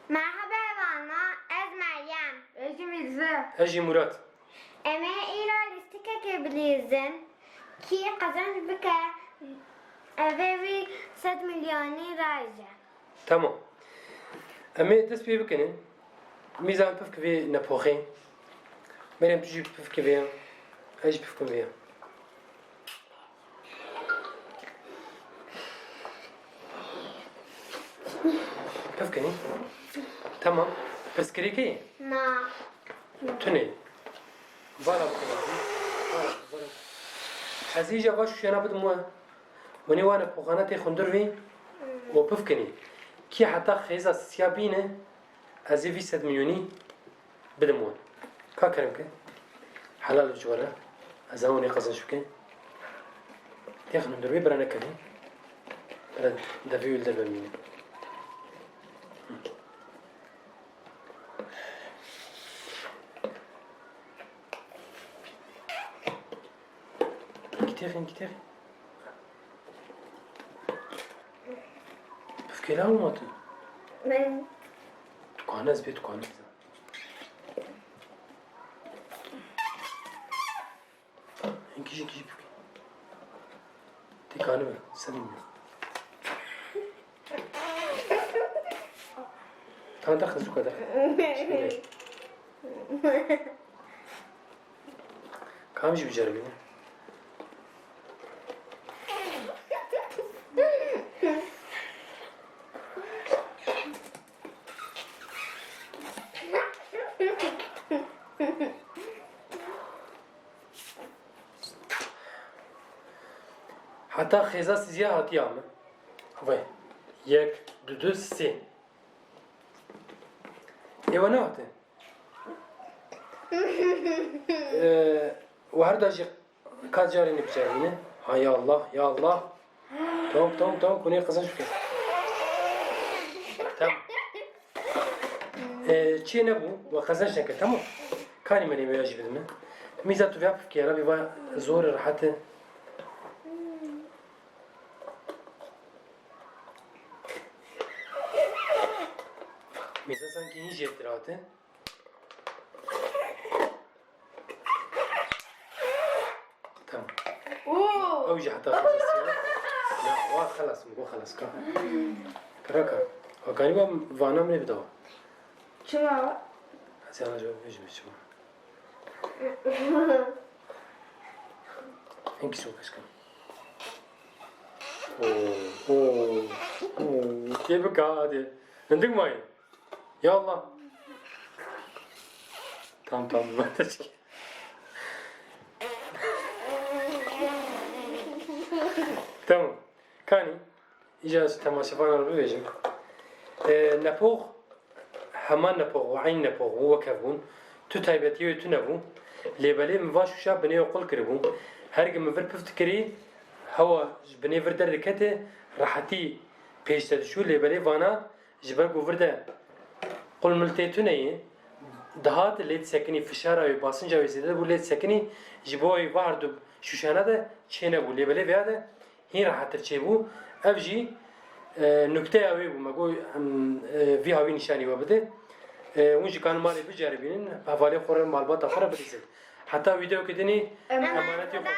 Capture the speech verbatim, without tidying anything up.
Merhaba Vana, ez Meryem. Ez jî Mîrze. Ez jî Murat. Em ê îro lîstikekê bilîzin, kî qezenc bike, ev ê wî sed milyonî raje. Tamam. Em ê dest pê bikinin. Mîrze, em pivkivê nepoxê. Meryem, tu jî pivkivê. Ez jî pivkivê. Pivkinî. Tamam. Pirsgirêkê? Na. Tune. Vala bikin. Vala, vala. Ez îja va şûşena bidim we. Winî wane poxana tê xundur vî û pivkinî. Kî heta xêza sisiya bîne, ez ê vî sed milyonî bidim wan. Ka kerem ke. Helal ji we re. Ez ê wan ê qezenc bikim. Têxin hundir wê bira nekevin. Bira devê wî li derve mîne. Kitêxin, kitêxin. Pifkê la hûn hatin. Ben. Tu kanez bê, tu kanez. Hinkî jî, hinkî jî bikî. Tê kanime, senin mi? Tamam, daxil, zuka, daxil. Kam jî biceribîne. Heta xêza siziya hatiya min. Vay. Yek, du, du, sê. Ê we nehatin. Ee, we her da jî ka carê nê biceribîne. Ha, ya Allah, ya Allah. Tamam, tamam, tamam. Konuya kazanç fikir. Tamam. Ee, çi nebû? We kazanç neke, tamam. Kanî me nê me ya jî bidime. Mîza tu vya fikir, ya Rabbi, va zor, rehat e. Mîza sanki hîn jêtir hate. Tamam. Oo. Ew jî heta xezesiya. Ya, wa xelas, wa xelas ka. Kara ka. Wa kanî ba vana min ê bida. Çima? Ez yana jî bêjim çima. Hinkî şo keşkan. Oo, oo, oo. Kê bika hadi. Hindik mayî. Ya Allah. Tamam, tamam. Tamam. Kanî. Îca ez temaşevanan re bibêjim. E, nepox, heman nepox bû, eyn nepox bû, wek hev bûn. Tu taybetiyê wê tune bû. Lê belê min va şûşa binê wê qul kiribû. Her gi min vir pif dikirî, hewa ji binê vir derdikete, rehetî pêş de diçû. Lê belê vana ji ber ku vir de qul mil tê tune ye, dihat lê disekinî, fişara wê, basinca wê zêde bû, lê disekinî, ji bo wê va herdu şûşana de çê nebû. Lê belê vêya de hîn rehettir çêbû. Ev jî, e, nukteya wê bû. Me got, em, e, vî hawî nîşanî we bide. E, hûn jî kanin malê biceribînin, hevalê xwe re, malbata xwe re bidizin. Heta vîdeoyeke dinê, em emanetê xwe da.